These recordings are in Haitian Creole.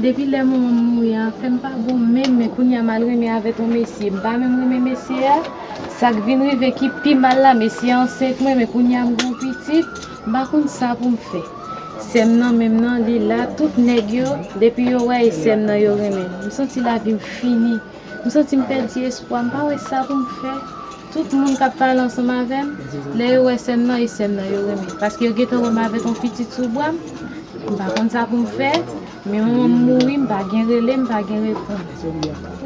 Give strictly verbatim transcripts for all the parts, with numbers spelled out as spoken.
Depi lè manman m mouri a, afè m pa bon menm, men kounye a m al renmen avèk yon mesye. M pa menm renmen mesye a. Sa k vin rive ki pi mal la, mesye a ansent mwen, men kounye a m gen yon pitit. M pa konn sa pou m fè. Sè m nan menm nan, li la, tout nèg yo, depi yo wè, e sè m nan yo renmen. M santi lavi m fini. M santi m pèdi espwa, m pa wè sa pou m fè. Tout moun k ap pale ansanm avè m, lè yo wè sè m nan, e sè m nan yo renmen. Paske yo gentan wè m avèk yon pitit sou bra m, m pa konn sa pou m fè, men manman m mouri, m pa gen rele, m pa gen reponn.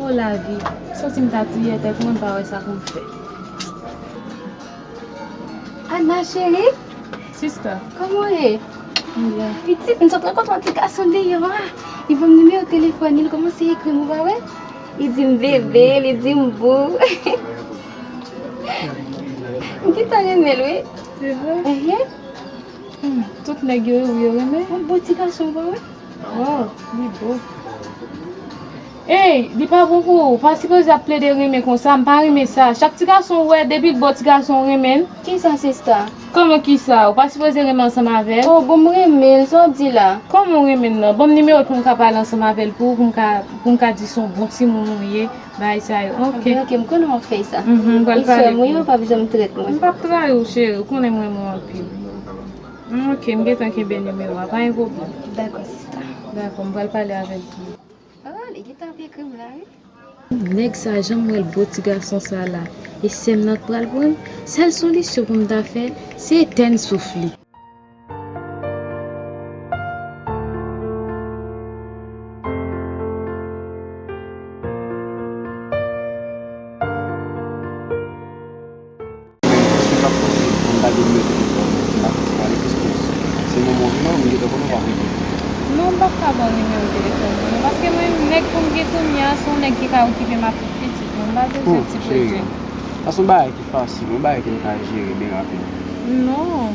O lavi, m santi m ta touye tèt mwen, m pa wè sa pou m fè. Ana cheri, Sista. Kòman w ye? M byen. Pitit, m sot rankontre yon ti gason deyò a. Li ban m nimewo telefòn li, li kòmanse ekri m, ou pa wè? Li di m bebe, li di m boo. M gentan renmen l, wi. Se vre? Ehe. Hmm, tout nèg yo, yo renmen. Yon bon ti gason, ou pa wè? Waw, li bo. Ey, li pa bon pou ou. Ou pa sipoze ap plede renmen konsa. M pa renmen sa. Chak ti gason ou wè, depi l bo, ti gason ou renmen l. Kisa, sista? Kòman kisa? Ou pa sipoze renmen ansanm avè l? Oh, bon, m renmen l. Sa w ap di la? Kòman ou renmen l nan? Ban m nimewo l pou m ka pale ansanm avè l pou ou, pou m ka, pou m ka di se yon bon timoun ou ye, bagay sa yo. Ok. Ebyen, ok, m konnen w ap fè sa. Mhm, m pral pale. Li sè m, wi, ou pa bezwen m trèt mwen. M p ap trayi w, cheri. Ou konnen m renmen w anpil. Mm, ok, m gentan kenbe nimewo a, pa gen pwoblèm. Dakò, sista. Dakò, m pral pale avè l tou. Oh, li gentan ap ekri m la, wi. Nèg sa, jan m wè l bo ti gason sa la, e sè m nan k pral pran l? Sèl solisyon pou m ta fè, se etèn souf li. Menm paske m pa t panse pou m ta gen nimewo telefòn ou, m pa t panse pale plis plis. Se manman w vin la, m gentan konnen w pa vle pale. Non, m p ap ka ba w nimewo telefòn mwen non, paske mwen, nèg pou m gen kounye a, se yon nèg ki ka okipe m ak tout pitit mwen. M pa bezwen ti prese. Cheri, sa se yon bagay ki fasil, yon bagay ke m ka jere byen rapid. Non.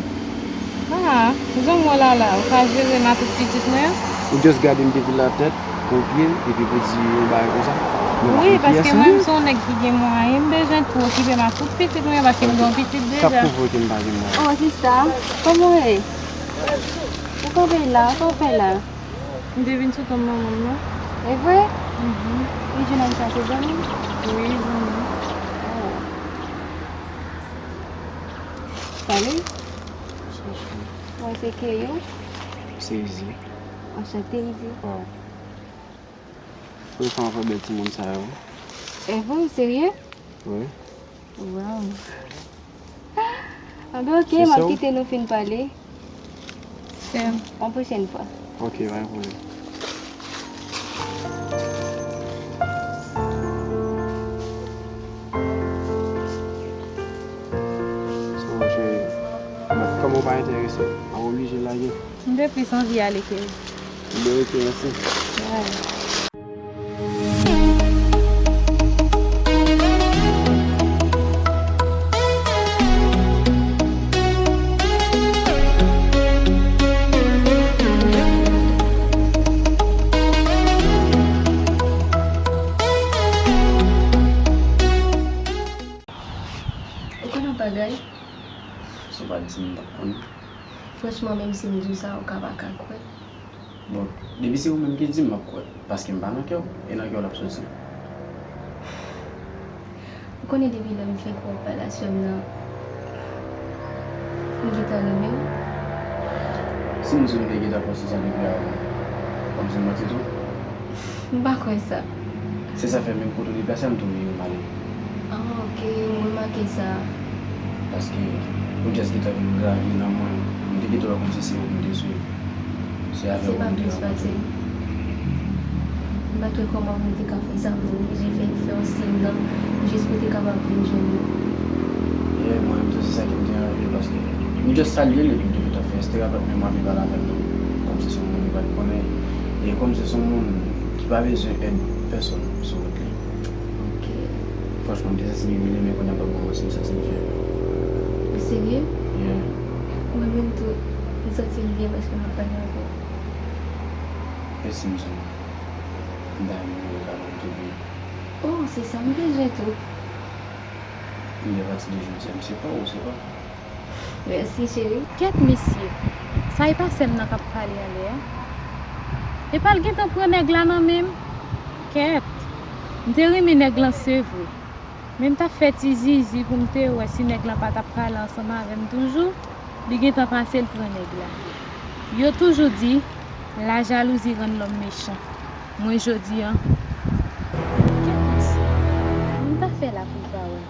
Ah, jan m wè w la la, ou ka jere m ak tout pitit mwen? Ou just gade m depi latèt, konpye, epi pou di yon bagay konsa? Mwen pa konn kiyès ou ye. Wi, paske mwen, m se yon nèg ki gen mwayen, m bezwen tou okipe m ak tout pitit mwen yo, paske m gen yon pitit deja. Sa k pwouve w ke m pa gen mwayen? Oh, sista, kòman w ye? Ou kanpe la, ou kanpe la? M te vin sou tonm manman m nan. E vre? Mhm. Li jwenn sa se zanmi? Wi, zanmi. Oh. Salut. Mwen se Keyo. Se Izi. Anchante, Izi. Waw. Premye fwa m ap wè bèl timoun sa yo. E vre, ou serye? Wi. Waw. Anben, ok, m ap kite nou fin pale. Sè m. Yon pwochèn fwa. Ok, pa gen pwoblèm. So, cheri, kòm ou pa enterese, m ap oblije lage. M te plis anvi ale ke ou. Ebyen, ok, mèsi. Bye. Ou konn yon bagay? Si w pa di m, m p ap konnen. Franchman, menm si m di w sa, ou ka pa ka kwè. Bon, depi se ou menm ki di m, m ap kwè, paske m pa nan kè w, e nan kè w l ap soti. Ou konnen depi lè m fenk wè w pale a sè m nan, m gentan renmen w. Si m di w m te gentan panse sa depi avan, w ap di m manti tou? M pa kwè sa. Se sa fè menm kote w deplase a, m tounen yon malere. Ah, ok, m remake sa. Paske ou just gentan vin grave nan mwen, m te gentan wè kòmsi se ou m te swiv. Se avè w m te rankontre. M pa t wè kòman pou m te ka fè sa, m te oblije fè, fè yon siy nan, jis pou te kapab vin jwenn ou. Yeah, mwen menm tou, se sa ki m te anvi, paske m just salye l, epi m te gentan fè, se te rapèt menm anvi pale avè l tou, kòmsi se yon moun m pa t konnen, e kòmsi se yon moun ki pa bezwen èd pèsonn sou wout li. Ok. Franchman, m te santi m imilye, men kounye a m p ap ba w manti, m santi m fyè. Ou serye? Yeah. Mwen menm tou, m santi m byen paske m ap pale avè w. Mèsi, m sou. M ta renmen ou ta ban m tou byen. Oh, se sa m bezwen tou. M byen fatige jodi a, m se pa ou, se pa. Mèsi, cheri. Kèt, mesye. Sa e pa sè m nan k ap pale anlè a? Epa l gentan pran nèg la nan men m? Kèt. M te renmen nèg lan se vre. Men m t ap fè ti zizi pou m te wè si nèg lan pa t ap pale ansanm avè m toujou. Li gentan pase l pran nèg la. Yo toujou di, la jalouzi rann lòm mechan. Mwen jodi an, kèt mesye, m ta fè la pou l pa wè.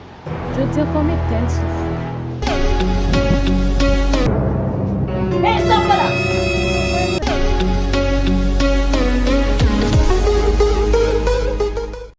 Jodi an fò m etèn soufri.